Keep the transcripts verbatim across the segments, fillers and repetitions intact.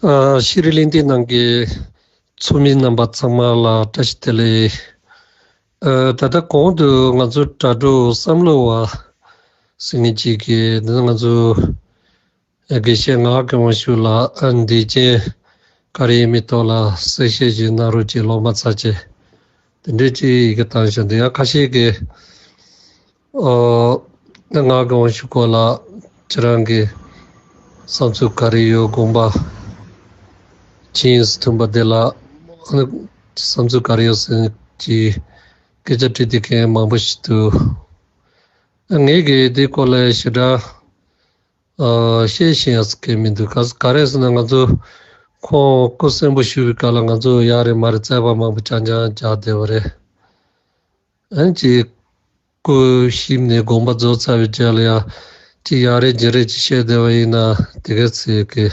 ཨ། ཤེས་རིག་གླེང་སྟེགས་ནང་གི་ཚོགས་མི་རྣམ་པ་ཚང་མ་ལ་བཀྲ་ཤིས་བདེ་ལེགས། ཨ། ད་ལྟ་གོང་དུ་ང་ཚོ་དྲ་གྲོགས་བསམ་བློ་བ་ཟེར་མཁན་ཅིག་གིས། འདི་ནི་ང་ཚོ་དགེ་བཤེས་ངག་གི་དབང་ཕྱུག་ལགས་འདས་རྐྱེན་ག་རེ་ཡིན་མིན་ཐོག་ལ་གསལ་བཤད་ཞིག་གནང་རོགས་ཅེས་སློབ་མ་ཚོ་བཅས་དེ་འདྲས་ཅིག་ཡི་གེ་བཏང་བཞག་འདུག། ཡང་ཁ་ཤས་ཀྱིས། ཨོ། ད་ངག་གི་དབང་ཕྱུག་སྐོར་ལ་ཁྱེད་རང་གི་བསམ་ཚུལ་ག་རེ་ཡོད། དགོངས་པ་ཇི་ཡིན་ཟེར་ཐུང་པ་དེ་ལ་བསམ་ཚུལ་ག་རེ་ཡོད་ཟེར་གྱི་སྐད་ཆ་དྲིས་ཏེ་མཁན་མང་པོ་ཞིག་འདུག། ངས་ཀྱིས་དེ་སྐོར་ལ་ཞེ་དྲག་ཨ། བཤད་ཤེས་ཡག་གི་མི་འདུག། ག་ག་རེ་ཟེར་ན། ང་ཚོ་ཁོང་སྐུ་གསོན་པོ་བཞུགས་པའི་སྐབས་ལ་ང་ཚོ་ཡ་རེ་མ་རེ་རྩོད་པ་མང་པོ་རྐྱང་རྐྱང་རྒྱག་བསྡད་པ་རེད། ཨ་ནི་ཅིག་སྐུ་གཤེགས་ནས་དགོངས་པ་རྫོགས་ཚར་བའི་རྗེས་ལ་ཡ་ཅིག་ཡ་རེ་བྱེ་རེ་ཅིག་བཤད་བསྡད་པ་ཡིན་ན་དེ་ག་ཚོད་ཀྱི་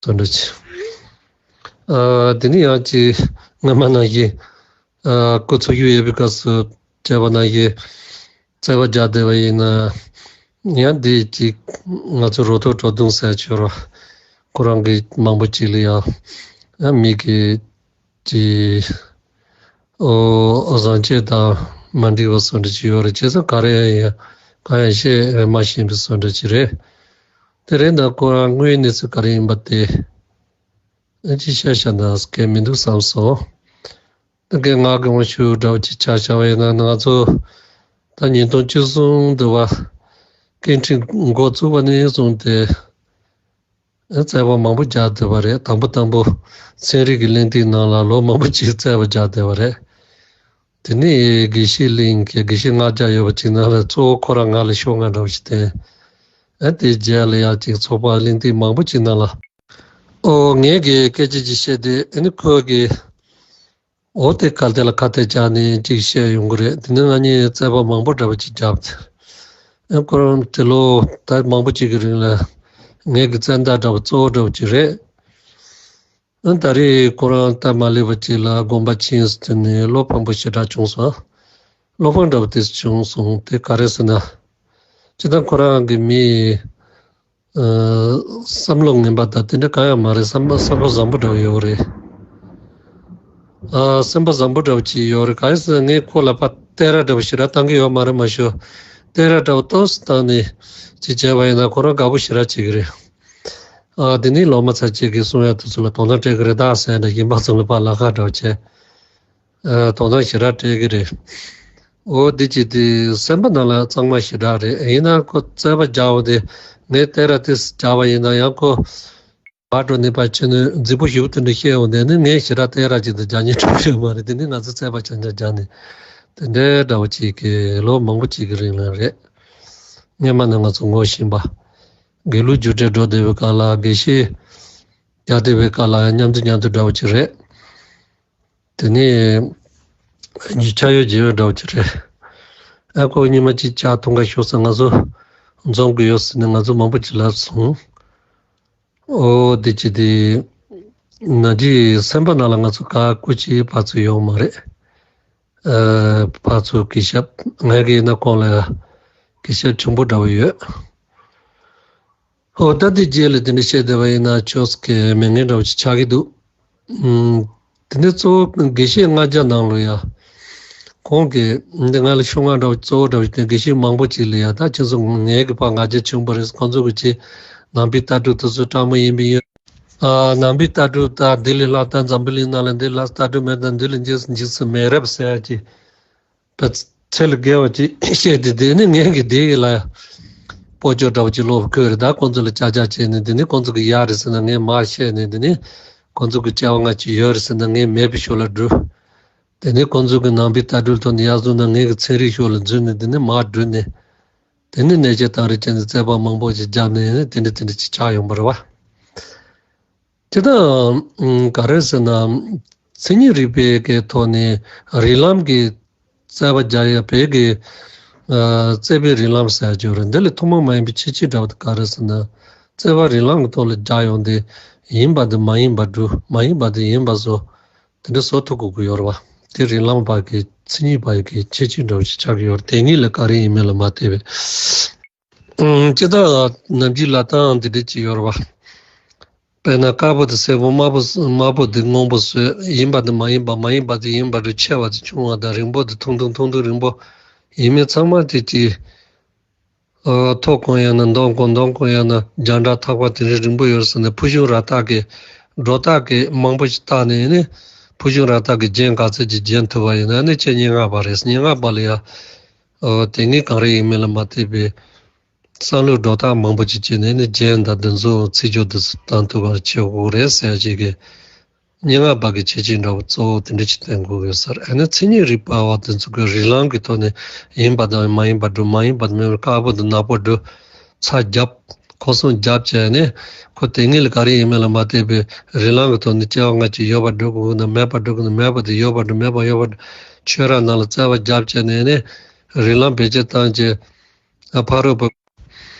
དོན་འདྲ་ཅིག། ཨ། དེ་ནི་ཡང་ཅིག་སྔ་མ་ནང་བཞིན། ཨ། སྐུ་འཚོ་བཞུགས་ཡོད་པའི་སྐབས་སུ་བྱས་པ་ནང་བཞིན་རྩོད་པ་རྒྱག་བསྡད་པ་ཡིན་ན། ཡང་འདི་ཅིག་ང་ཚོ་རོ་ཐོག་རོ་ཐུང་ཟེར་ཆོག་ར། ཁོ་རང་གི་མང་པོ་ཅིག་ལ་ཡང་། ཡང་མི་གི་ཅིག། ཨོ། བཟང་སྤྱོད་དང་མ་འགྲིག་པ་བཟོ་འདྲ་ཅིག་ཡོད་རེད། བྱས་ཙང་ག་རེ་ཡང་གང་ཡང་བཤད་མ་ཤེས་པའི་བཟོ་འདྲ་ཅིག་རེད། དེ་རེད་ན་ཁོ་རང་དངོས་གནས་ཚུལ་ག་རེ་ཡིན་པ་དེ་ཅིག་བཤད་བཞག་ན་སྐད་མི་འདུག་བསམ་སོང་། ད་གིན་ངག་གི་དབང་ཕྱུག་འདྲ་བོ་ཅིག་ཆ་བཞག་པ་ཡིན་ན། ང་ཚོ་ད་ཉིས་སྟོང་བཅུ་གསུམ་དུ་བ་སྐད་འཕྲིན་འགོ་བཙུགས་པ་ནས་བཟུང་སྟེ། ཨ། རྩོད་པ་མང་པོ་རྒྱག་བསྡད་པ་རེད། དང་པོ་དང་པོ་ཚན་རིག་གི་གླེང་སྟེགས་ནང་ལ་ལོ་མང་པོ་ཅིག་རྩོད་པ་རྒྱག་བསྡད་པ་རེད། དེ་ནས་དགེ་བཤེས་གླིང་གི་དགེ་བཤེས་ལྔ་བརྒྱ་ཡོད་པ་ཅིག་ནང་ལ་གཙོ་བོ་ཁོ་རང་ང་ལ་ཤོག་ལྔ་འདྲ་བོ་ཞིག་བསྟན། ཨ། དེའི་རྗེས་ལ་ཡང་ཅིག་ཚོགས་པ་གླེང་སྟེགས་མང་པོ་ཅིག་ནང་ལ། ཨོ། ངས་ཀྱི་སྐད་ཆ་ཅིག་བཤད་དེ། ཨ་ནི་ཁོས་ཀྱི། འོ། དེ་གལ་ཏེ་ལ་ཁ་གཏད་བཅག་ནས་ཅིག་བཤད་ཡོང་གི་རེད། དེ་ནས་ང་གཉིས་རྩོད་པ་མང་པོ་འདྲ་བ་ཅིག་བརྒྱབ་སྟེ། ཨ། ཁོ་རང་དེ་ལོ་ད་མང་པོ་ཅིག་གི་རིང་ལ་ངའི་གི་རྩོད་ཟླ་འདྲ་བ་གཙོ་བོ་འདྲ་བ་ཅིག་རེད། ཨ། ད་རེས་ཁོ་རང་སྟབས་མ་ལེགས་པ་ཅིག་ལ་དགོངས་པ་ཕྱིན་ཟེར་ནས་བློ་ཕམ་པོ་ཞེ་དྲག་བྱུང་སོང་། བློ་ཕམ་འདྲ་བ་དེ་བྱུང་སོང་། དེ་ག་རེ་ཟེར་ན། སྤྱིར་བཏང་ཁོ་རང་གི་མི། ཨ། བསམ་བློ་ངན་པ་དང་དེ་འདྲ་གང་ཡང་མ་རེད། བསམ་པ་བསམ་པ་བཟང་པོ་འདྲ་བོ་ཡོད་རེད། ཨ། སེམས་པ་བཟང་པོ་འདྲ་བོ་ཅིག་ཡོད་རེད། གང་ཡིན་ཟེར་ན་ངས་ཁོ་ལ་ཕར་བསྟོད་ར་འདྲ་བོ་ཞེ་དྲག་བཏང་གི་ཡོད་མ་རེད། མ་གཞི་བསྟོད་ར་འདྲ་བོ་ཏོག་ཙམ་བཏང་ནས་ཅིག་བྱས་པ་ཡིན་ན་ཁོ་རང་དགའ་པོ་ཞེ་དྲག་བྱེད་ཀྱི་རེད། ཨ། དེ་ནས་སློབ་མ་ཚོ་གཅིག་གིས་གསུང་ཡག་དེ་ཚོ་ལ་དོ་སྣང་སྤྲད་ཀྱི་རེད་ད་ཟེར་ནས་གཞན་པ་ཚོ་ལ་ཕར་ལབ་ཁ་འདྲ་བོ་བྱས། ཨ། དོ་སྣང་ཞེ་དྲག་སྤྲད་ཀྱི་རེད། འོ། འདི་ཅིག་དེ་སེམས་པ་ནང་ལ་གཙང་མ་ཞེ་དྲག་རེད། ཡིན་ན་ཁོ་རྩོད་པ་རྒྱག་པ་དེ་ངས་བསྟོད་ར་དེ་རྒྱག་པ་ཡིན་ན་ཡང་ཁོ་བར་འགྲོ་ནས་ཕར་ཕྱིན་ནས་རྫིག་པོ་ཞེ་པོ་དེ་འདྲ་བཤད་འོང་དེ་ནི་ངས་ཞེ་དྲག་བསྟོད་ར་ཅིག་དང་རྒྱག་སྙིང་འདོད་ཡོད་མ་རེད། དེ་ནི་ང་ཚོ་རྩོད་པ་རྐྱང་རྐྱང་རྒྱག་ནས་དེ་འདྲའི་འདྲ་བོ་ཅིག་གི་ལོ་མང་པོ་ཅིག་གི་རིང་ལ་རེད། སྔོན་མ་ནས་ང་ཚོ་ངོ་ཤེས་པ། དགེ་ལུགས་རྒྱུགས་སྤྲོད་འགྲོ་བསྡད་པའི་སྐབས་ལ་དགེ་བཤེས་རྒྱག་བསྡད་པའི་སྐབས་ལ་ཡང་མཉམ་དུ་མཉམ་དུ་འདྲ་བོ་ཅིག་རེད། དེ་ནས་ཆ་ཡོད་བརྗེ་ཡོད་འདྲ་བོ་ཅིག་རེད། ཨ། ཁོ་ཉི་མ་གཅིག་ཇ་འཐུང་ག་ཤོག་ཟེར། ང་ཚོ་འཛོམས་ཀྱི་ཡོད་ཟེར་ནས་ང་ཚོ་མང་པོ་ཅིག་ལབ་སོང་། འོ། དེ་ཅི་དེ་ན་ཅི་སེམས་པ་ནང་ལ་ང་ཚོ་ག་སྐུ་ཅི་ཕར་ཚུར་ཡོང་མ་རེད། ཨ། ཕར་ཚུར་གུས་ཞབས། ང་གིས་ཡིན་ན་ཁོང་ལ་གུས་ཞབས་ཆེན་པོ་འདྲ་བོ་ཡོད། ཨོ། ད་དེ་རྗེས་ལ་དེ་འདྲ་བཤད་བསྡད་པ་ཡིན་ན་ཆོས་ཀྱི་མི་ངན་འདྲ་བོ་ཅིག་ཆགས་ཀྱི་འདུག། ཨུམ། དེ་ནས་གཙོ་བོ་དགེ་བཤེས་ལྔ་བརྒྱ་ནང་ལོ་ཡ། ཁོང་གིས་འདི་ང་ལ་ཤོག་ལྔ་འདྲ་བོ་གཙོ་བོ་འདྲ་བོ་ཅིག་བསྟན། དགེ་བཤེས་མང་པོ་ཅིག་ལ་ཡ། ད་ཁྱེད་ཚོ་ངའི་གི་ཕར་ང་རྒྱལ་ཆེན་པོ་རེད། ཁོང་ཚོ་གི་ཅིག་ནང་པའི་ལྟ་གྲུབ་དེ་ཚོ་སྤྲང་མོ་ཡིན་པ་ཡིན། ཨ། ནང་པའི་ལྟ་གྲུབ་ད་འདི་ལས་ལྷག་ད་འཛམ་བུ་གླིང་ནང་ལ་འདི་ལ་ལྟ་གྲུབ་མེད། ད་འདི་ལས་འཇིགས་འཇིགས་སུ་མེད་རབས་ཟེར་ཡ་ཅིག། བས་ཚད་ལས་བརྒལ་བ་ཅིག་བཤད་དེ། དེ་ནི་ངས་ཀྱི་དེ་ལ་སྤོ་ཅོག་འདྲ་བོ་ཅིག་ལོག་བཀོད་རེད། ད་ཁོང་ཚོ་ལ་ཅག་ཅག་བྱས་ནས། དེ་ནི་ཁོང་ཚོ་གི་ཡག་རེད་ཟེར་ན་ངས་མར་བཤད་ནས། དེ་ནི་ཁོང་ཚོ་གི་སྐྱེ་བ་སྔ་ཕྱི་ཡོད་རེད་ཟེར་ན་ངས་མེད་པའི་ཕྱོགས་ལ་འགྲོ། དེ་ནི་ཁོང་ཚོ་གི་ནང་པའི་ལྟ་གྲུབ་ཐོག་ནས་ཡར་བཟུང་ན་ངས་ཀྱི་ཚན་རིག་ཕྱོགས་ལ་འཛུལ་ནས། དེ་ནི་མར་འགྲོ་ནས། དེ་ནི་ནད་བཅོས་དང་རིགས་ཅན་གྱི་རྩོད་པ་མང་པོ་ཞིག་བརྒྱབ་ནས་དེ་འདྲ་དེ་འདྲ་ཅིག་ཆགས་ཡོང་པ་རེད་བ། དེ་དང་ག་རེ་ཟེར་ན། མཚན་ཉིད་རིག་པའི་གི་ཐོག་ནས་རིགས་ལམ་གྱི་རྩོད་པ་རྒྱག་ཡ། བོད་ཀྱི་ཨ་རྩོད་པའི་རིགས་ལམ་ཟེར་ཡ་ཅིག་ཡོད་རེད། འདི་ལས་ཐུན་མོང་མ་ཡིན་པའི་ཁྱད་ཆོས་འདྲ་བ་དེ་ག་རེ་ཟེར་ན། རྩོད་པ་རིགས་ལམ་གྱི་ཐོག་ལ་རྒྱག་ཡོང་དུས་ཡིན་པ་དེ་མ་ཡིན་པར་སྒྲུབ། མ་ཡིན་པ་དེ་ཡིན་པར་བཟོ། དེ་འདྲ་བཟོ་ཐུབ་དགོས་ཀྱི་ཡོད་རེད་བ། དེ་རིགས་ལམ་པ་གི་མཚན་ཉིད་པ་ཡི་གི་ཁྱད་ཆོས་འདྲ་བ་ཞིག་ཆགས་ཀྱི་ཡོད་རེད། དེ་ཉིད་ལ་ག་རེ་ཡིན་མིན་ལ་མ་ལྟོས་པའི། ཨང་། སྤྱིར་བཏང་ནམ་རྒྱུན་ལ་དང་འདི་འདྲ་ཅིག་ཡོད་རེད་བ། དཔེར་ན་དཀར་པོ་དེ་སེར་པོ། དམར་པོ་དམར་པོ་དེ་སྔོན་པོ་བཟོས། ཡིན་པ་དེ་མ་ཡིན་པ། མ་ཡིན་པ་དེ་ཡིན་པ་འདྲ། ཆེ་བ་དེ་ཆུང་བ་དང་། རིང་པོ་དེ་ཐུང་ཐུང་། ཐུང་ཐུང་རིང་པོ། ཡིན་མིན་ཚང་མ་དེ་གཅིག་ཨ། ཐོག་གང་ཡང་ན་འདོམ་གང་། འདོམ་གང་ཡང་ན་རྒྱང་གྲགས་ཐག་པ་དེ་རིང་རིང་པོ་ཡོད་ཟེར་ནས། ཕུ་གཞུང་ར་ཐག་གི་སྒྲོ་ཐག་གི་མང་པོ་ཞིག་བཏགས་ནས་ནི། ཕུ་གཞུང་ར་ཐག་གི་རྒྱན་ག་ཚད་ཅིག་བརྒྱན་ཐུབ་པ་ཡིན་ན་ནི་ཁྱེད་སྙན་ངག་པ་རེད། སྙན་ངག་པ་ལ་ཡང་། ཨོ། དེ་ངས་གང་རེ་ཡིན་མིན་ལ་མ་ལྟོས་པའི་བསམ་བློའི་སྒྲོ་ཐག་མང་པོ་ཅིག་བྱས་ནས་ནི། རྒྱན་དང་དེ་ཚོ་ཚིག་སྦྱོར་དེ་ཚོ་བཏང་ཐུབ་པ་བྱེད་དགོས་རེད་ཟེར་ཅིག་གི། སྙན་ངག་པ་གི་ཁྱད་ཆོས་འདྲ་བོ་གཙོ་བོ་དེ་འདྲ་ཅིག་བསྟན་དགོས་ཀྱི་ཡོད་ས་རེད། ཨ་ནི་མཚན་ཉིད་རིག་པ་བ་དེ་ཚོ་གི་རིགས་ལམ་གྱི་ཐོག་ནས་ཡིན་པ་དང་མ་ཡིན་པ་སྒྲུབ། མ་ཡིན་པ་དེ་མིན་པར་དཀར་པོ་དང་ནག་པོ་སྒྲུབ། ཚ་རྒྱབ། ཁོ་གསུམ་རྒྱབ་བྱས་ནས། ཁོ་དེ་ཉིད་ལ་ག་རེ་ཡིན་མིན་ལ་མ་ལྟོས་པའི་རིགས་ལམ་གྱི་ཐོག་ནས་སྐྱེ་བ་སྔ་ཕྱི་ཡོད་པར་སྒྲུབ་དགོས་ན། མེད་པར་སྒྲུབ་དགོས་ན། མེད་པ་དེ་ཡོད་པར་སྒྲུབ། མེད་པ་ཡོད་པར་སྒྲུབ། ཆོས་ར་ནང་ལ་བཙལ་བ་རྒྱབ་བྱས་ནས་ནི། རིགས་ལམ་བེད་སྤྱོད་བཏང་བྱས། ཨ། ཕ་རོལ་པོ།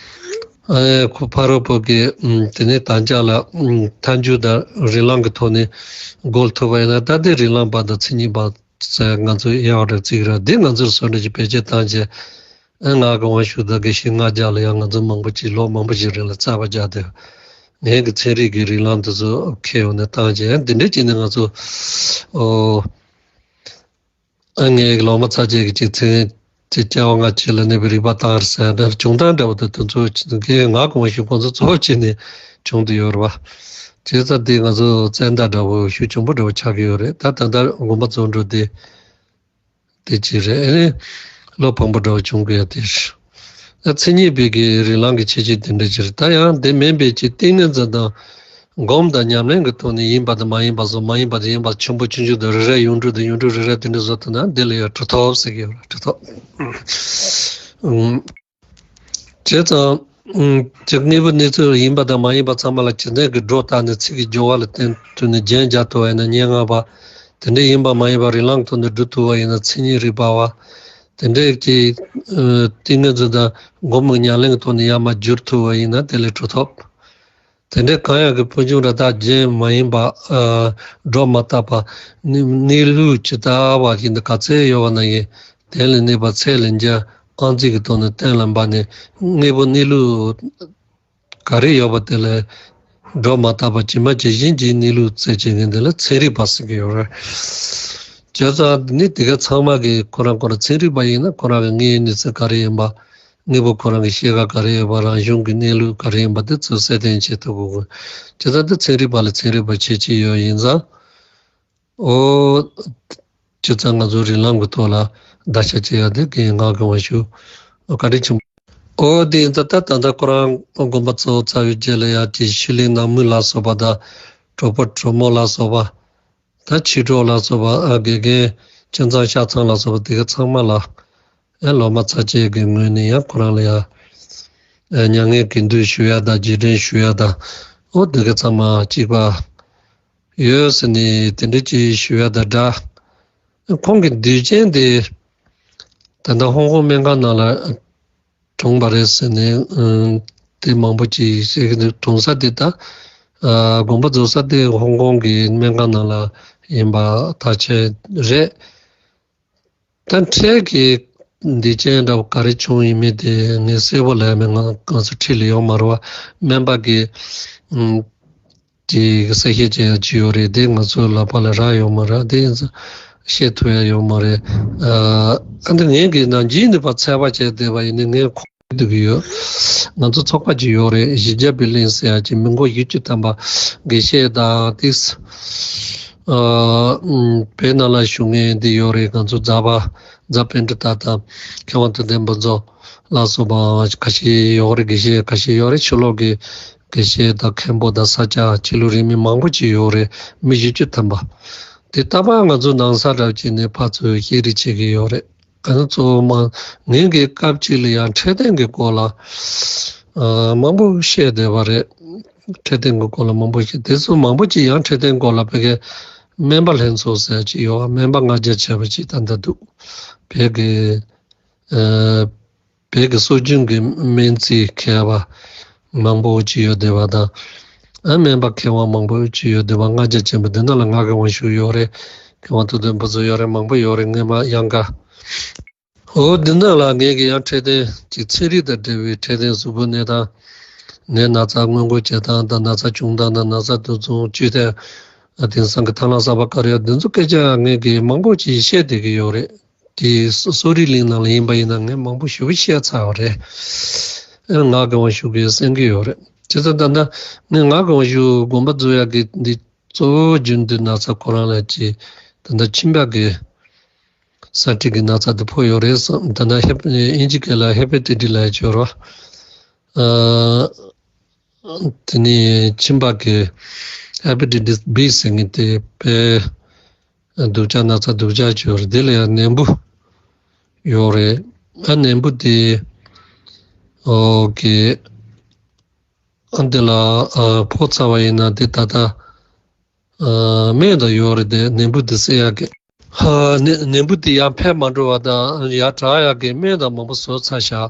ཨ། ཁོ་ཕ་རོལ་པོ་གི། ཨམ། དེ་ནས་དམ་བཅའ་ལ། ཨམ། ཐལ་འགྱུར་དང་རིགས་ལམ་གྱི་ཐོག་ནས་འགོད་ཐུབ་པ་ཡིན་ན། ད་དེ་རིགས་ལམ་པ་དང་མཚན་ཉིད་པ་ཟེར་ང་ཚོ་དབྱེ་བ་རེ་བརྩི་གི་རེད། འདི་ང་ཚོར་བཟོ་འདྲ་ཅིག་བེད་སྤྱོད་བཏང་བྱས། ཨ། ངག་གི་དབང་ཕྱུག་དང་དགེ་བཤེས་ལྔ་བརྒྱ་ལ་ཡང་ང་ཚོ་མང་པོ་ཅིག་ལོ་མང་པོ་ཅིག་རིང་ལ་རྩོད་པ་རྒྱག་དུས། ངའི་གི་ཚན་རིག་གི་རིགས་ལམ་དེ་ཚོ་ཁྱེར་ཡོང་ནས་བཏང་བྱས། འདི་འདྲ་བྱས་ནས་ང་ཚོ། ཨོ། ཨ། ངའི་ལོ་མ་ཚ་བྱེད་ཀྱི་ཅིག་ཚེ་ཅིག་སྐྱེ་བ་སྔ་ཕྱི་ལ་གནས་པའི་རིག་པ་དང་ཟེར་འདྲ། བྱུང་སྟངས་འདྲ་བོ་དེ་དེ་ཚོ་གི་ངག་གི་དབང་ཕྱུག་ཁོང་ཚོ་གཙོ་བོ་བྱས་ནས་བྱུང་དུ་ཡོད་རེད་པ། བྱས་ཙང་དེ་ང་ཚོ་བཙན་ད་འདྲ་བོ་ཤུགས་ཆེན་པོ་འདྲ་བོ་ཆགས་ཀྱི་ཡོད་རེད། ད་ད་ལྟ་དགོངས་པ་རྫོགས་འགྲོ་དེ་དེ་ཅིག་རེད། ཨ་ནི་བློ་ཕམ་པོ་འདྲ་བོ་བྱུང་གི་ཡོད་དེ། ད་མཚན་ཉིད་པའི་གི་རིགས་ལམ་གྱི་ཁྱད་ཆོས་དེ་འདྲ་ཅིག་རེད། ད་ཡང་དེ་མིན་པའི་ཅིག་ཏིང་ངེ་འཛིན་དང་སྒོམ་དང་ཉམས་ལེན་གྱི་ཐོག་ནས་ཡིན་པ་དང་མ་ཡིན་པ་སོགས། མ་ཡིན་པ་དང་ཡིན་པ་ཆེན་པོ་ཆུང་ཆུང་དང་། རེ་རེ་ཡོངས་གྲུབ་དང་ཡོངས་གྲུབ་རེ་རེ་དེ་འདྲ་བཟོ་ཐུབ་ན། འདི་ལ་ཡང་གྲུབ་ཐོབ་ཟེར་གྱི་ཡོད་རེད། གྲུབ་ཐོབ། ཨུམ། བྱས་ཙང་། ཨུམ། ཅིག་དངོས་པོའི་གནས་ཚུལ་ཡིན་པ་དང་མ་ཡིན་པ་ཚང་མ་ལ་རྒྱུ་མཚན་གྱི་སྒྲོ་བཏགས་ནས་ཚིག་གི་སྦྱོར་བ་ལ་བརྟེན་ཐུབ་ནས་རྒྱན་སྦྱར་ཐུབ་པ་ཡིན་ན་སྙན་ངག་པ། དེ་འདྲ་ཡིན་པ་མ་ཡིན་པ་རིགས་ལམ་ཐོག་ནས་སྒྲུབ་ཐུབ་པ་ཡིན་ན་མཚན་ཉིད་རིག་པ་བ། དེ་འདྲའི་ཅིག་ཨ། ཏིང་ངེ་འཛིན་དང་སྒོམ་གྱི་ཉམས་ལེན་གྱི་ཐོག་ནས་ཡར་མར་བསྒྱུར་ཐུབ་པ་ཡིན་ན་དེ་ལས་གྲུབ་ཐོབ། དེ་འདྲའི་གང་ཡང་གི་ཕུན་སུམ་ར་ཐག་རྒྱན་མ་ཡིན་པ། ཨ། སྒྲོ་མ་བཏགས་པ། གནས་གནས་ལུགས་ཇི་ལྟ་བ་བཞིན་དུ་ག་ཚད་ཡོད་པ་ན་ཡི། དེ་ལ་གནས་པ་ཚད་ལས་འཇལ། ཨང་རྩིས་ཀྱི་ཐོག་ནས་གཏན་ལ་འབེབས་ནས། དངོས་པོ་གནས་ལུགས་ག་རེ་ཡོད་པ་དེ་ལ་སྒྲོ་མ་བཏགས་པ་ཇི་མ་ཇི་བཞིན་གྱི་གནས་ལུགས་རྩད་བཅད་མཁན་དེ་ལ་ཚན་རིག་པ་ཟེར་གྱི་ཡོད་རེད། བྱས་ཙང་ནི་དེ་ག་ཚང་མ་གི་ཁོ་རང་ཁོ་རང་ཚན་རིག་པ་ཡིན་ན་ཁོ་རང་གི་དངོས་ཡོད་གནས་ཚུལ་ག་རེ་ཡིན་པ། དངོས་པོ་ཁོ་རང་གི་ཤེས་ཀ་ག་རེ་ཡོད་པ། རང་གཞུང་གི་གནས་ལུགས་ག་རེ་ཡིན་པ་དེ་ཚོ་གསལ་སྟོན་བྱེད་ཐུབ་དགོས། བྱས་ཙང་དེ་ཚན་རིག་པ་ལ་ཚན་རིག་པ་ཁྱད་ཆོས་ཡོད་ཡིན་ཙང་། ཨོ། བྱས་ཙང་ང་ཚོ་རིགས་ལམ་གྱི་ཐོག་ལ་བརྡར་ཤ་བཅད་ཡ་དེ་གི་ངག་གི་དབང་ཕྱུག་བཀའ་དྲིན་ཆེན་པོ། ཨོ། དེ་ཡིན་ཙང་ད་ད་ལྟ་ཁོ་རང་དགོངས་པ་གཙོ་བོ་ཚར་བའི་རྗེས་ལ་ཡ་དེ་ཤུལ་ལེ་ནག་མུས་ལ་སོགས་པ་དང་། གྲོགས་པོ་གྲོགས་མོ་ལ་སོགས་པ། ད་ཕྱི་གྲོགས་ལ་སོགས་པ། ཨ། དགེ་རྒན་ཁྱིམ་ཚང་ཤ་ཚང་ལ་སོགས་པ་དེ་ག་ཚང་མ་ལ། ཨ། ལོ་མ་ཚ་བཅད་ཀྱི་ངོས་ནས་ཡང་ཁོ་རང་ལ་ཡང་། ཨ། མྱ་ངན་གུས་འདུད་ཞུ་ཡ་དང་། རྗེས་དྲན་ཞུ་ཡ་དང་། ཨོ། དེ་ག་ཚང་མ་གཅིག་པ་ཡོད་ཟེར་ནས་དེ་འདྲ་ཅིག་ཞུ་ཡ་དང་སྦྲགས། ཁོང་གི་དུས་ཆེན་དེ་ད་ལྟ་ཧོང་ཀོང་སྨན་ཁང་ནང་ལ་གྲོངས་པ་རེད་ཟེར་ནས། ཨ། དེ་མང་པོ་ཅིག་བཤད་ཀྱི་འདུག་གྲོངས་ས་དེ་ད། ཨ། དགོངས་པ་རྫོགས་ས་དེ་ཧོང་ཀོང་གི་སྨན་ཁང་ནང་ལ་ཡིན་པ་ཐག་ཆོད་རེད། ད་འཕྲལ་གྱི་འདི་ཅན་འདྲ་བོ་ག་རེ་བྱུང་ཡིན་མིན་དེ་ངས་གསལ་པོ་ལབ་མེད། ང་ང་ཚོ་འཁྲིས་ལ་ཡོད་མ་རེད་པ། སྨན་པ་གིས། ཨུམ། དེ་གསལ་བཤད་བྱེད་ཡ་ཅིག་ཡོད་རེད། དེ་ང་ཚོའི་ལག་པ་ལ་རག་ཡོད་མ་རེད། དེ་ཡིན་ཙང་བཤད་ཐུབ་ཡ་ཡོད་མ་རེད། ཨ། ཨ་འདི་ངས་གི་ནང་རྗེས་ནས་ཕར་འཚོལ་བ་བྱས་བསྡད་པ་ཡིན་ན་ངས་གོ་སྡོད་ཀྱི་ཡོད། ང་ཚོ་ཚོགས་པ་ཅིག་ཡོད་རེད། གཞིས་རྒྱ་བི་ལིང་ཟེར་ཡ་ཅིག་མི་མགོ་བཞི་བཅུ་ཐམ་པ་དགེ་བཤེས་དང་དེ། ཨ། ཨུམ། བོད་ནང་ལ་བཞུགས་མཁན་དེ་ཡོད་རེད། ང་ཚོ་རྫ་པ། རྫ་པཎྜི་ཏ་དང་མཁས་དབང་དོན་ལྡན་ཕུན་ཚོགས་ལ་སོགས་པ་ཁ་ཤས་ཡོད་རེད། དགེ་བཤེས་ཁ་ཤས་ཡོད་རེད། ཕྱི་ལོགས་ཀྱི་དགེ་བཤེས་དང་མཁན་པོ་དང་ས་སྐྱ་ཕྱི་ལོགས་རིགས་མི་མང་པོ་ཅིག་ཡོད་རེད། མི་བཞི་བཅུ་ཐམ་པ། དེ་ལྟ་བུ་ང་ཚོ་ནང་ས་རབ་ཅིག་ནས་ཕར་ཚུར་བཤད་རེས་བྱེད་ཀྱི་ཡོད་རེད། ཨ་ནི་གཙོ་བོ་མ། ངེད་ཀྱི་སྐབས་གཅིག་ལ་ཡང་འཕྲོད་བསྟེན་གྱི་སྐོར་ལ། ཨ། མང་པོ་བཤད་བསྡད་པ་རེད། འཕྲོད་བསྟེན་གྱི་སྐོར་ལ་མང་པོ་བཤད། དེ་ཚོ་མང་པོ་ཅིག་ཡང་འཕྲོད་བསྟེན་སྐོར་ལ་བོད་ཀྱི་སྨན་པ་ལྷན་ཚོགས་ཟེར་ཅིག་ཡོད། སྨན་པ་ལྔ་བརྒྱ་བྱས་པ་ཅིག་ད་ལྟ་འདུག་བོད་ཀྱི། ཨ། བོད་ཀྱི་སྲོལ་རྒྱུན་གྱི་སྨན་རྩིས་མཁས་པ་མང་པོ་ཅིག་ཡོད་བསྡད་པ་དང་། ཨ། སྨན་པ་མཁས་དབང་མང་པོ་ཅིག་ཡོད་བསྡད་པ་ལྔ་བརྒྱ་ཅན་པོ། འདི་ནང་ལ་ངག་གི་དབང་ཕྱུག་ཡོད་རེད། མཁས་དབང་དོན་ལྡན་ཕུན་ཚོགས་ཡོད་རེད། མང་པོ་ཡོད་རེད། ངས་མར་ཡང་ག་འོ། འདི་ནང་ལ་ངས་ཀྱི་ཡང་འཕྲོད་བསྟེན་གྱི་ཚན་རིག་དང་འབྲེལ་བའི་འཕྲོད་བསྟེན་གཟུགས་པོའི་གནས་སྟངས། ནད་ན་ཚ་སྔོན་འགོག་བྱེད་སྟངས་དང་ན་ཚ་བྱུང་སྟངས་དང་ན་ཚ་དུས་མཚུངས་བཅོས་ཐབས། དེང་སང་གི་ཐབས་ལམ་གསར་པ་ག་རེ་ཡོད་འདི་ཚོ་སྐད་ཆ་ངས་ཀྱིས་མང་པོ་ཅིག་བཤད་བསྡད་ཀྱི་ཡོད་རེད། དེ་གསོ་རིག་གླིང་ནང་ལ་ཡིན་པ་ཡིན་ན་ངས་མང་པོ་ཞེ་པོ་བཤད་ཚར་བ་རེད། ཨེ་ངག་གི་དབང་ཕྱུག་གིས་གསན་གྱི་ཡོད་རེད། བྱས་ཙང་ད་ལྟ་ངས་ངག་གི་དབང་ཕྱུག་དགོངས་པ་རྫོགས་ཡག་གི་འདི་གཙོ་བོ་རྒྱུ་འདི་ན་ཚ་ཁོ་རང་ལ་ཅིག་ད་ལྟ་མཆིན་པ་གི་ས་ཁྲག་གི་ན་ཚ་དེ་ཕོག་ཡོད་རེད་བསམ། ད་ལྟ་ཧེ་ཨིན་ཇི་སྐད་ལ་ཧེ་པ་ཊའི་ཊི་ལབ་ཡག་ཅིག་ཡོད་རེད། ཨ་དེ་ནས་མཆིན་པ་གི་ཧེ་པ་ཊའི་ཊི་སི་བྷི་ཟེར་མཁན་དེ་དཔེ་སྡུག་ཅག་ན་ཚ་སྡུག་ཅག་ཅིག་ཡོད་རེད། དེ་ལ་ཡང་ནད་འབུ་ཡོད་རེད། ཨ་ནད་འབུ་དེ་ཨོ་ཀེ་ཨ་འདི་ལ་ཨ་ཕོག་ཚར་བ་ཡིན་ན་དེ་ད་ལྟ་ཨ་སྨན་དང་ཡོད་རེད་དེ། ནད་འབུ་དེ་སེལ་ཡག་གི་ཨ་ནད་ནད་འབུ་དེ་ཡར་འཕེལ་མ་འགྲོ་བ་དང་ཡར་དྲག་ཡག་གི་སྨན་དང་མང་པོ་བཟོས་ཚར་ཤག་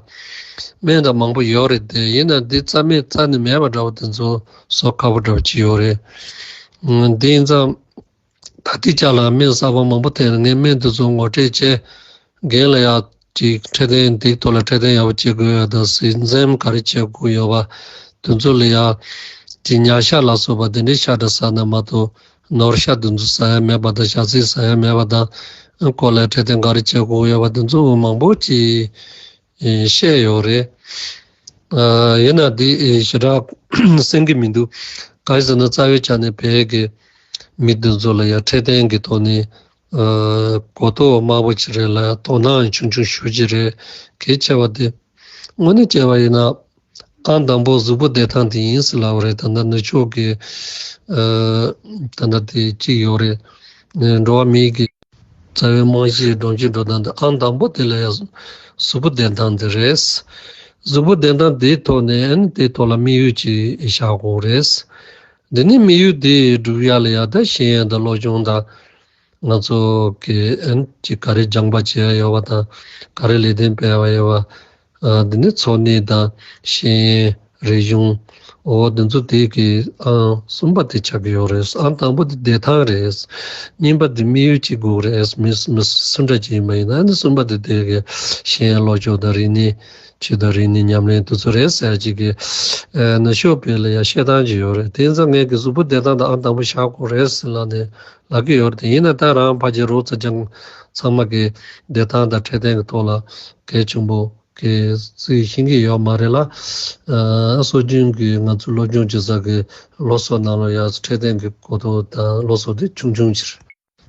སྨན་དང་མང་པོ་ཡོད་རེད་དེ། ཡིན་ན་འདི་རྩ་མེད་རྩ་ནས་མེད་པ་འདྲ་བོ་དེ་ཚོ་བཟོ་དཀའ་པོ་འདྲ་བོ་ཅིག་ཡོད་རེད། ཨ་འདི་ཡིན་ཙང་ད་ལྟའི་ཆ་ལ་སྨན་གསར་པ་མང་པོ་ཐོན་ནས་ངས་སྨན་དེ་ཚོ་ངོ་སྤྲོད་བྱས། རྒན་ལ་ཡང་ཅིག་འཕྲོད་བསྟེན་དེའི་ཐོག་ལ་འཕྲོད་བསྟེན་ཡག་པོ་བྱེད་དགོས་ཡ་དང་ཟས་འཛེམ་ག་རེ་བྱེད་དགོས་ཡོད་པ་དེ་ཚོ་ལ་ཡང་ཅིག་ཉ་ཤ་ལ་སོགས་པ་དེ་འདྲའི་ཤ་འདྲ་ཟ་ན་མ་གཏོགས་ནོར་ཤ་དེ་ཚོ་ཟ་ཡ་མེད་པ་དང་། ཞག་ཚིལ་ཟ་ཡ་མེད་པ་དང་། སྐོར་ལ་འཕྲོད་བསྟེན་ག་རེ་བྱེད་དགོས་ཡོད་པ་དེ་ཚོ་མང་པོ་ཅིག་ཨེ་བཤད་ཡོད་རེད། ཨ་ཡིན་ན་འདི་ཨེ་ཞེ་དྲག་གསན་གྱི་མི་འདུག་གང་ཡིན་ཟེར་ན་རྩ་བའི་ཆ་ནས་བོད་ཀྱི་མི་འདི་ཚོ་ལ་ཡང་འཕྲོད་བསྟེན་གྱི་ཐོག་ནས་ཨ་གོ་རྟོགས་དམའ་པོ་ཅིག་རེད་ལ་ཡང་དོ་སྣང་ཆུང་ཆུང་ཞེ་པོ་ཅིག་རེད། གལ་ཆེ་བ་དེ་དངོས་གནས་བྱས་པ་ཡིན་ན་ཨང་དང་པོ་གཟུགས་པོ་བདེ་ཐང་དེ་ཡིན་ཟེར་ལབ་པ་རེད། ད་ལྟ་ནུབ་ཕྱོགས་ཀྱི་ཨ་ད་ལྟ་དེ་གཅིག་ཡོད་རེད། ཨ་འགྲོ་བ་མིའི་གི་རྩ་བའི་རྨང་གཞི་སྒྲོམ་གཞི་འགྲོ་སྟངས་དེ་ཨང་དང་པོ་དེ་ལ་ཡང་གཟུགས་པོ་བདེ་ཐང་དེ་རེད། གཟུགས་པོ་བདེ་ཐང་དེའི་ཐོག་ནས་ཨ་ནི་དེའི་ཐོག་ལ་དམིགས་ཡུལ་ཅིག་བཞག་དགོས་རེད། འདི་ནི་དམིགས་ཡུལ་དེ་སྒྲུབ་ཡ་ལ་ཡང་ད་ཤེས་ཡོན་དང་སློབ་སྦྱོང་དང་། ང་ཚོ་གི་ཨ་ནི་ཅིག་ག་རེ་སྦྱངས་པ་བྱེད་ཡ་ཡོད་པ་དང་། ག་རེ་ལས་དོན་སྤེལ་བ་ཡོད་པ། ཨ་འདི་ནི་འཚོ་གནས་དང་ཤེས་ཡོན། རིག་གཞུང་། འོ་འདི་ཚོ་དེ་གི་ཨང་གསུམ་པ་དེ་ཆགས་ཀྱི་ཡོད་རེད། ཨང་དང་པོ་དེ་བདེ་ཐང་རེད། གཉིས་པ་དེ་དམིགས་ཡུལ་གཅིག་དགོས་རེད། མི་མི་སུ་འདྲ་ཅིག་ཡིན་པ་ཡིན་ན་ནི་གསུམ་པ་དེ་དེ་གི་ཤེས་ཡོན་སློབ་སྦྱོང་དང་རིག་གནས། ཆོས་དང་རིག་གནས་ཉམས་ལེན་དེ་ཚོ་རེད་ཟེར་ཅིག་གི་ཨ་ནུབ་ཕྱོགས་བོད་ལ་ཡང་བཤད་སྟངས་ཅིག་ཡོད་རེད། དེ་ཡིན་ཙང་ངས་ཀྱི་གཟུགས་པོ་བདེ་ཐང་དང་ཨང་དང་པོ་བཞག་དགོས་རེད་ཟེར་ལབ་ནས་ལབ་ཀྱི་ཡོད་རེད། དེ་ཡིན་ན་ད་རང་ཕལ་ཆེར་རོགས་ཚོ་ཅང་ཚང་མ་གི་བདེ་ཐང་དང་འཕྲོད་བསྟེན་གྱི་ཐོག་ལ་གལ་ཆེན་པོ་གི་རྩིས་ཤེས་ཀྱི་ཡོད་མ་རེད་ལ། ཨ་སྲོལ་རྒྱུན་གྱི་ང་ཚོ་སློབ་སྦྱོང་བྱེད་ས་གི་སློབ་གསོ་ནང་ལ་ཡང་འཕྲོད་བསྟེན་གྱི་གོ་རྟོགས་དང་སློབ་གསོ་དེ་ཆུང་ཆུང་ཕྱིར།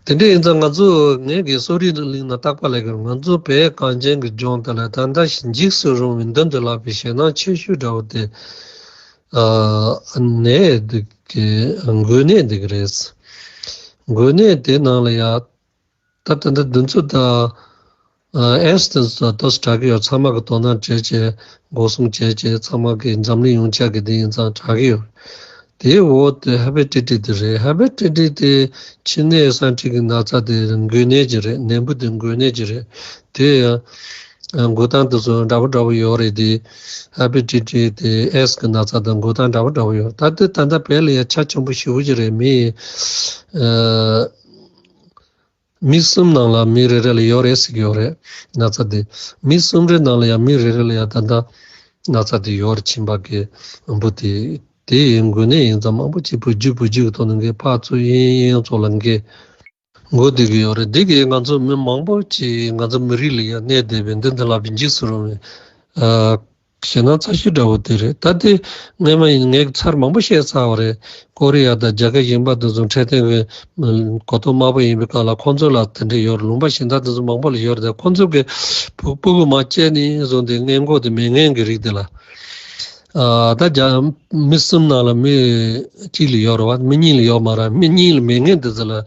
དེ་འདྲ་ཡིན་ཙང་ང་ཚོ་ངས་ཀྱི་གསོ་རིག་གླིང་ནང་རྟག་པར་ལས་ཀྱི་ང་ཚོ་བོད་གངས་ཅན་གྱི་ལྗོངས་དེ་ལ་ད་ལྟ་འཇིགས་སུ་རུང་བའི་མདུན་དུ་ལྷགས་པའི་ཞེད་སྣང་ཆེ་ཤོས་འདྲ་བོ་དེ་ཨ་ནད་འདི་གི་འགོས་ནད་འདི་གི་རེད། འགོས་ནད་དེ་ནང་ལ་ཡང་ད་ད་ལྟ་འདི་ཚོ་ད་ཨ་ཨེ་སི་དེ་ཚོ་ཏོག་ཙམ་དྲག་གི་ཡོད། ཚང་མ་གི་དོ་སྣང་བྱས་བྱས་སྒོ་སྲུང་བྱས་བྱས་ཚང་མ་གི་འཛམ་གླིང་ཡོངས་ཁྱབ་ཀྱི་དེ་ཡིན་ཙང་དྲག་གི་ཡོད། དེའི་འོག་དེ་ཧེ་པ་ཊའི་ཊི་དེ་རེད། ཧེ་པ་ཊའི་ཊི་དེ་མཆིན་ནད་ཟ་འཕྲུག་གི་ན་ཚ་དེ་འགོས་ནད་ཅིག་རེད། ནད་འབུ་དེ་འགོས་ནད་ཅིག་རེད། དེ་ཡང་འགོས་སྟངས་དེ་ཚོ་འདྲ་པོ་འདྲ་པོ་ཡོད་རེད་དེ། ཧེ་པ་ཊའི་ཊི་དེ་ཨེ་སི་གི་ན་ཚ་དང་འགོས་སྟངས་འདྲ་པོ་འདྲ་པོ་ཡོད་རེད། ད་དེ་ད་ལྟ་བོད་ལ་ཡང་ཆ་ཆེན་པོ་ཞེ་པོ་ཅིག་རེད། མི་ཨ། མི་གསུམ་ནང་ལ་མི་རེ་རེ་ལ་ཡོད་རེད་ཟེར་གྱི་ཡོད་རེད། ན་ཚ་དེ། མི་གསུམ་རེ་ནང་ལ་ཡང་མི་རེ་རེ་ལ་ཡང་ད་ལྟ་ན་ཚ་དེ་ཡོད་རེད། མཆིན་པ་གི་འབུ་དེ། དེ་ཡི་འགོས་ནད་ཡིན་ཙང་མང་པོ་ཅིག་བུ་རྒྱུད་བུ་རྒྱུད་ཀྱི་ཐོག་ནས་འགོས། ཕར་ཚུར་གཡས་གཡོན་ཚོ་ལ་འགོས། འགོས་བསྡད་ཀྱི་ཡོད་རེད། འདི་གིས་ང་ཚོ་མི་མང་པོ་ཅིག་ང་ཚོ་མི་རིགས་ལ་ཡང་གནས་བསྡད་པའི་མདུན་དུ་ལྷགས་པའི་འཇིགས་སུ་རུང་བའི་ཨ། ཞེད་སྣང་ཚ་ཤོས་འདྲ་བོ་དེ་རེད། ད་དེ་སྔོན་མ་ཡིན་ངས་ཚར་མང་པོ་བཤད་ཚར་བ་རེད། ཀོ་རི་ཡ་དང་རྒྱལ་ཁབ་གཞན་པ་དེ་ཚོ་འཕྲོད་བསྟེན་གྱི་གོ་རྟོགས་དམའ་པོ་ཡིན་པའི་སྐབས་ལ་ཁོང་ཚོ་ལ་དེ་འདྲ་ཡོད་རེད། ལུང་པ་གཞན་དག་དེ་ཚོ་མང་པོ་ལ་ཡོད་རེད། ཁོང་ཚོ་གི་ཕྲུ་གུ་མར་སྐྱེས་ནས་བཟུང་སྟེ་སྔོན་འགོག་དེ་མེད་མཁན་གྱི་རིགས་དེ་ལ། ཨ་ད་རྒྱ་མི་གསུམ་ནང་ལ་མི་གཅིག་ལ་ཡོད་རེད་བ། མི་གཉིས་ལ་ཡོད་མ་རེད། མི་གཉིས་ལ་མེད་མཁན་དེ་ཚོ་ལ་ཨ་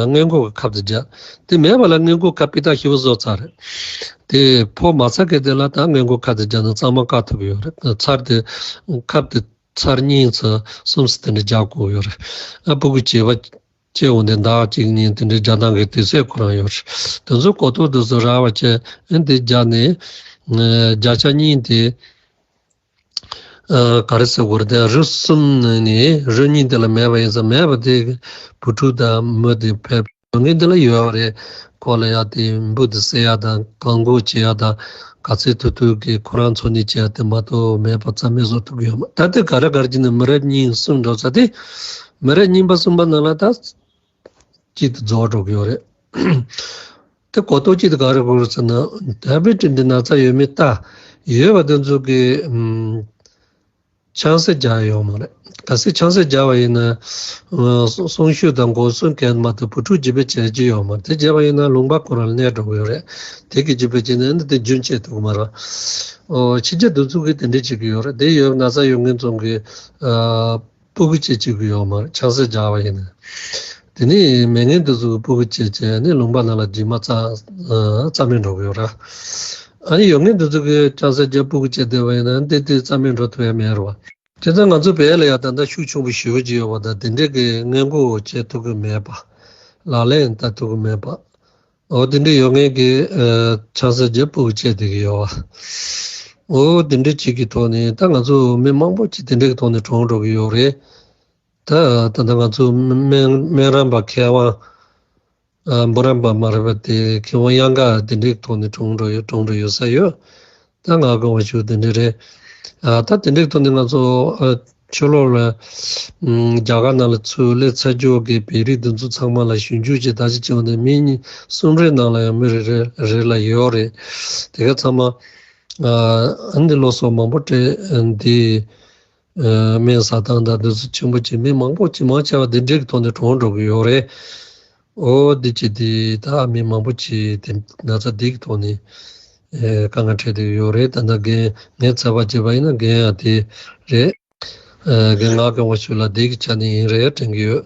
སྔོན་འགོག་གི་ཁབ་དེ་རྒྱག་དེ་མེད་པ་ལ་སྔོན་འགོག་ཁབ་སྤུས་དག་ཞེ་པོ་བཟོ་ཚར་རེད། དེ་ཕོག་མ་ཚར་མཁན་དེ་ལ་ད་སྔོན་འགོག་ཁབ་དེ་རྒྱག་ན་གཙང་མ་བཀག་ཐུབ་ཀྱི་ཡོད་རེད། ཚར་དེ་ཁབ་དེ་ཚར་གཉིས་ཚར་གསུམ་ཙམ་དེ་འདྲ་རྒྱག་དགོས་ཡོད་རེད། ཨ་ཕྲུ་གུ་སྐྱེས་པ་སྐྱེས་འོང་དུས་ཟླ་གཅིག་གཉིས་དེ་འདྲའི་རྒྱག་སྟངས་ཀྱི་དུས་ཚོད་ཁོ་རང་ཡོད་རེད། དེ་ཚོ་གོ་རྟོགས་དེ་ཚོ་རག་པ་བྱས། ཨ་འདི་རྒྱག་ནས་ཨ་བརྒྱ་ཆ་གཉིས་དེ་ཨ་ག་རེ་ཟེར་དགོས་རེད། དེ་རིགས་གསུམ་ནས་རིགས་གཉིས་དེ་ལ་མེད་པ་ཡིན་ཙང་། མེད་པ་དེ་བུ་ཕྲུག་དང་མི་དེ་ཕལ་ཆེར་ངན་དེ་ལ་ཡོད་རེད། ཁོ་ལ་ཡ་དེ་འབུ་དེ་བསད་ཡ་དང་བཀག་འགོག་བྱེད་ཡ་དང་ ག་ཚོད་ཐུབ་ཐུབ་ཀྱིས་ཁོ་རང་འཚོ་གནས་བྱས་དེ་མ་གཏོགས་མེད་པ་རྩ་མེད་བཟོ་ཐུབ་ཀྱི་ཡོད་མ་རེད། ད་དེ་ག་རེ་ག་རེ་བྱས་ནས་མི་རབས་གཉིས་གསུམ་འགྲོ་ས་དེ། མི་རབས་གཉིས་པ་གསུམ་པ་ནང་ལ་ད་གཅིག་ཏུ་རྫོགས་འགྲོ་གི་ཡོད་རེད། དེ་གོ་རྟོགས་གཅིག་ཏུ་ག་རེ་དགོས་རེད་ཟེར་ན། ད་བེ་ཏྲིན་དེ་ན་ཚ་ཡོད་མེད་ལྟ་ཡོད་པ་དེ་ཚོ་གི་ཨམ། ཆང་ས་རྒྱག་ཡོད་མ་རེད། གལ་སྲིད་ཆང་ས་རྒྱག་པ་ཡིན་ན། ཨ་གསུང་ཆོས་དང་སྒོ་གསུམ་གྱི་མ་གཏོགས་བུ་ཕྲུག་རྒྱུད་སྤེལ་བྱེད་ཀྱི་ཡོད་མ་རེད། དེ་བྱས་པ་ཡིན་ན་ལུང་པ་ཁོ་རང་ལ་གནོད་འགྲོ་གི་ཡོད་རེད། དེ་གི་རྒྱུད་སྤེལ་བྱས་ན་ནི་དེ་རྒྱུན་ཆད་ཐུབ་ཀྱི་མ་རེད། ཨོ་ཕྱི་རྒྱལ་དེ་ཚོ་གིས་དེ་འདྲས་བྱེད་ཀྱི་ཡོད་རེད། དེ་ཡོད་ན་ཚ་ཡོད་མཁན་ཚོ་གིས་ཨ་སྤུ་གུ་སྐྱེ་བཅུག་གི་ཡོད་མ་རེད། ཆང་ས་རྒྱག་པ་ཡིན་ན། དེ་ནས་མེད་མཁན་དེ་ཚོ་སྤུ་གུ་སྐྱེས་བྱས་ནས་ལུང་པ་ནང་ལ་རྗེས་མ་རྩ་ཨ་རྩ་མེད་འགྲོ་གི་ཡོད་རེད། ཨ་ནི་ཡོད་མཁན་དེ་ཚོ་གིས་ཆང་ས་རྒྱག་སྤུ་གུ་སྐྱེས་བསྡད་པ་ཡིན་ན་དེ་དེ་རྩ་མེད་འགྲོ་ཐུབ་ཡ་མེད་རེད་བ། དེ་ཚོ་ང་ཚོ་བལ་ལ་ཡ་ད་ལྟ་ཤུགས་ཆེན་པོ་ཞེ་པོ་ཅིག་ཡོད་པ་དང་དེ་འདྲས་ཀྱི་སྔོན་འགོག་བྱེད་ཐུབ་ཀྱི་མེད་པ། ལག་ལེན་བསྟར་ཐུབ་ཀྱི་མེད་པ། འོ་དེ་འདྲས་ཡོད་མཁན་གྱི་ཨ་ཆང་ས་རྒྱག་སྤུ་གུ་སྐྱེས་བསྡད་ཀྱི་ཡོད་པ། འོ་དེ་འདྲས་ཅིག་གི་ཐོག་ནས་ད་ང་ཚོ་མི་མང་པོ་ཅིག་དེ་འདྲས་ཀྱི་ཐོག་ནས་གྲོངས་འགྲོ་གི་ཡོད་རེད། ད་ད་ལྟ་ང་ཚོ་སྨན་སྨན་རམས་པ་མཁས་དབང་། ཨ་འབུམ་རམས་པ་མ་རེད་པ། དེ་མཁས་དབང་གཡང་དཀར་དེ་འདྲའི་ཐོག་ནས་གྲོངས་འགྲོ་ཡོད་གྲོངས་འགྲོ་ཡོད་ས་ཡོད། ད་ང་དགོངས་པ་ཞུ་དེ་འདྲ་རེད། ཨ་ད་དེ་འདྲའི་ཐོག་ནས་ང་ཚོ་ཨ་ཕྱི་ལོགས་ལ་ཨམ་རྒྱ་གར་ནང་ལ་ཚུར་སླེབས་ཚར་རྒྱུ་གི་བོད་རིགས་འདི་ཚོ་ཚང་མ་ལ་ཞིབ་འཇུག་བྱས་ད་ཅི་བྱས་པ་ནས་མི་གཉིས་གསུམ་རེའི་ནང་ལ་ཡང་མི་རེ་རེ་རེ་ལ་ཡོད་རེད། དེ་ག་ཚང་མ་ཨ་འདི་ལོ་སོགས་མང་པོ་སྤྲད་འདི། ཨ་སྨན་ཟ་སྟངས་དང་དེ་ཚོ་ཆེན་པོ་ཅིག་མི་མང་པོ་ཅིག་མང་ཆེ་བ་དེ་འདྲའི་གི་ཐོག་ནས་གྲོངས་འགྲོ་གི་ཡོད་རེད། འོ་དེ་ཅི་དེ་ད་མི་མང་པོ་ཅིག་དེ་ན་ཚ་དེ་གི་ཐོག་ནས་ཨེ་དཀའ་ངལ་འཕྲད་བསྡད་ཡོད་རེད། ད་ལྟ་རྒན་ངས་ཚོད་དཔག་བྱས་པ་ཡིན་ན་རྒན་ཡང་དེ་རེད། ཨེ་རྒན་ང་གི་ངོ་ཤུགས་ལ་དེ་གི་ཆ་ནས་ཡིན་རེད་དྲན་གི་ཡོད།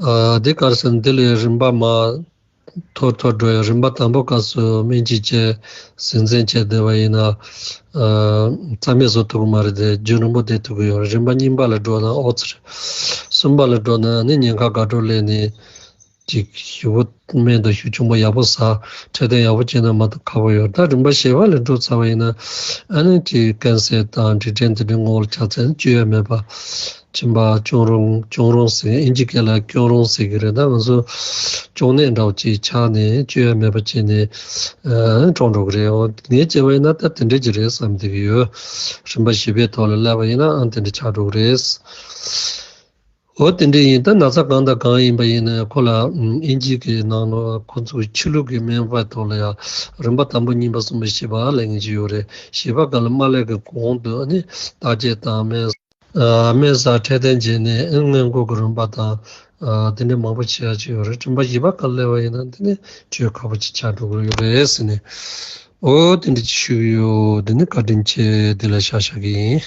ཨ་དེ་ག་རེ་ཟེར་ན་དེ་ལས་རིམ་པ་མ། མཐོ་མཐོ་འགྲོ་ཡ། རིམ་པ་དང་པོ་སྐབས་སུ་སྨན་བཅོས་བྱས་གཟན་གཟན་བྱས་བསྡད་པ་ཡིན་ན། ཨ་རྩ་མེད་བཟོ་ཐུབ་ཀྱི་མ་རེད་དེ་རྒྱུན་རིང་པོ་བསྡད་ཐུབ་ཀྱི་ཡོད་རེད། རིམ་པ་གཉིས་པ་ལ་འགྲོ་ན་ཨོ་ཙི་རེད། གསུམ་པ་ལ་འགྲོ་ན་ནི་ཉེན་ཁ་དགའ་སྤྲོ་སླེབས་ནས་ཅིག་ཞུ་བོ་སྨན་དང་ཞུ་ཆུང་པོ་ཡག་པོ་ཟ་འཕྲལ་བསྟེན་ཡག་པོ་བྱས་ན་མ་གཏོགས་ཁག་པོ་ཡོད། ད་རིམ་པ་བཞི་པ་ལ་འགྲོ་ཚར་བ་ཡིན་ན་ཨ་ནི་ཅིག་ཀན་སར་དང་འབྲས་སྐྲན་དེ་འདྲའི་ངོ་བོ་ལ་ཆ་ཚང་བཅོས་ཡ་མེད་པ། མཆིན་པ་གཅོང་རོང་། གཅོང་རོང་ཟེར་ཨིན་ཇི་སྐད་ལ་སྐྱོན་རོང་ཟེར་གི་རེད། ད་ང་ཚོ་གཅོང་ནད་འདྲ་བོ་ཅིག་ཆགས་ནས་བཅོས་ཡ་མེད་པ་བྱས་ནས་ཨ་གྲོངས་འགྲོ་གི་རེད། འོ་ངས་བྱས་པ་ཡིན་ན་ད་དེ་འདྲ་ཅིག་རེད་བསམ་བསྡད་ཀྱི་ཡོད། རིམ་པ་བཞི་པའི་ཐོག་ལ་སླེབས་པ་ཡིན་ན་ཨ་དེ་འདྲ་ཆགས་འགྲོ་གི་རེད། འོ་དེ་འདྲ་ཡིན། ད་ན་ཚ་གང་དང་གང་ཡིན་པ་ཡིན་ན་ཁོ་ལ་ཨིན་ཇི་གི་ནང་ལ་ཁོ་ཚོའི་ཆོས་ལུགས་ཀྱི་སྨན་པའི་ཐོག་ལ་ཡང་རིམ་པ་དང་པོ་གཉིས་པ་གསུམ་པ་བཞི་པ་ལབ་མཁན་ཅིག་ཡོད་རེད། བཞི་པ་སྒང་ལ་མ་སླེབས་ཀྱི་གོང་དུ་ཨ་ནི་བརྟག་དཔྱད་དང་སྨན། ཨ་སྨན་ཟ་འཕྲལ་བསྟེན་བྱས་ནས་སྔོན་འགོག་གི་རིམ་པ་དང་ཨ་དེ་འདྲ་མང་པོ་བྱེད་ཡ་ཅིག་ཡོད་རེད། རིམ་པ་བཞི་པ་སྒང་སླེབས་པ་ཡིན་ན་དེ་ནི་བཅོས་ཁག་པོ་ཅིག་ཆགས་འགྲོ་གི་ཡོད་རེད་ཟེར་ནས། འོ་དེ་འདྲ་ཅིག་ཞུ་གི་ཡོད། དེ་ནི་བཀའ་དྲིན་ཆེ། དེ་ལ་བཞག་བཞག་གི་ཡིན།